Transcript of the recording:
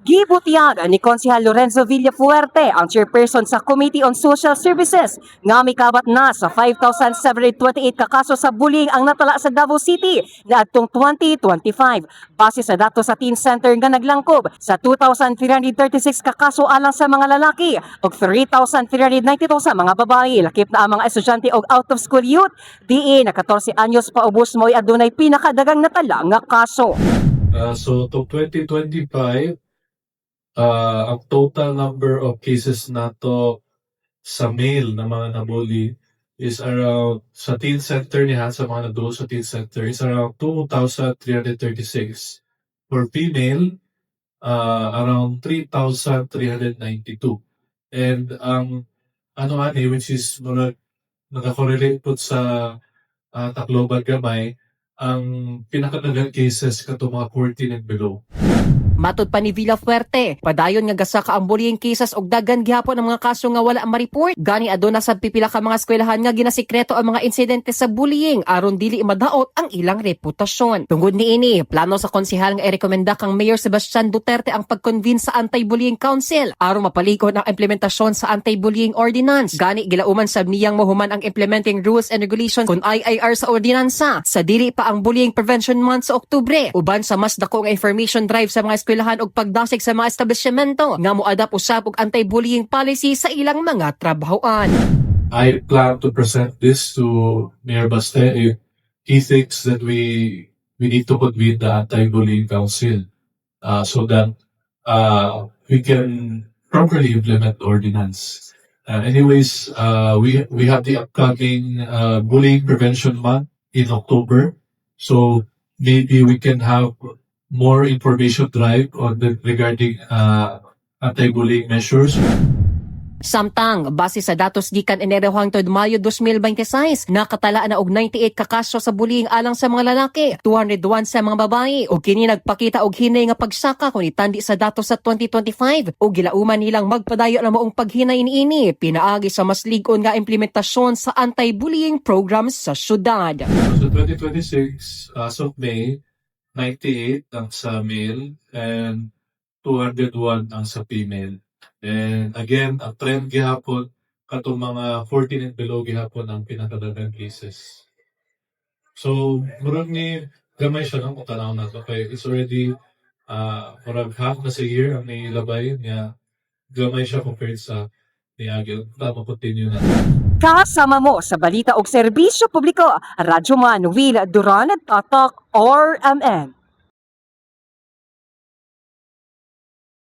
Gibutyag ni Konsehal Lorenzo Villafuerte, ang chairperson sa Committee on Social Services, nga mikabat na sa 5,728 ka kaso sa bullying ang natala sa Davao City niadtong 2025. Base sa datos sa Teen Center nga naglangkob sa 2,336 ka kaso alang sa mga lalaki ug 3,392 sa mga babae. Lakip na ang mga estudyante og out of school youth. Diin na 14 anyos paubos mo'y adunay pinakadagang natala nga kaso. So, to 2025, ang total number of cases nato sa male na mga nabully is around, sa teen center niya, sa mga naduol sa teen center, is around 2,336. For female, around 3,392. And ang ano ani, which is murag naka-correlate pud sa Tacloban gamay, ang pinakadaghang cases kato mga 14 and below. Matod pa ni Villafuerte, padayon nga gasaka ang bullying cases og daghan gihapon ang mga kaso nga wala ma-report. Gani aduna sad pipila ka mga eskwelahan nga ginasikreto ang mga insidente sa bullying aron dili madaot ang ilang reputasyon. Tungod niini, plano sa konsehal nga irekomenda kang Mayor Sebastian Duterte ang pag-convene sa Anti-Bullying Council aron mapalig-on ang implementasyon sa Anti-Bullying Ordinance. Gani gilauman sab niyang mahuman ang implementing rules and regulations kon IIR sa ordinansa sa dili pa ang Bullying Prevention Month sa Oktubre, uban sa mas dako nga information drive sa mga eskwelahan ug pagdasig sa mga establishmento nga moadapt usab og anti-bullying policy sa ilang mga trabahoan. I plan to present this to Mayor Baste if he thinks that we need to convene the Anti-Bullying Council so that we can properly implement the ordinance. Anyways, we have the upcoming Bullying Prevention Month in October, so maybe we can have more information drive on the regarding anti-bullying measures. Samtang, base sa datos gikan Enero hangtod Mayo 2026, nakatala na og 98 ka kaso sa bullying alang sa mga lalaki, 201 sa mga babae, ug kini nagpakita og hinay nga pagsaka kung itandi sa datos sa 2025, ug gilauman nilang magpadayon ang maong paghinay niini pinaagi sa mas lig-on nga implementasyon sa anti-bullying programs sa syudad. So 2026, as of May, 98 ang sa male and 201 ang sa female. And again, ang trend gihapon katong mga 14 and below gihapon ang pinakadaghang cases. So, murag ni gamay siya, no, kung tanaw nato kay it's already murag half na sa year ang nilabay niya, gamay siya compared sa niagi. Tama, continue na. Kasama mo sa balita og serbisyo publiko, Radyoman Will Duran, Tatak RMN.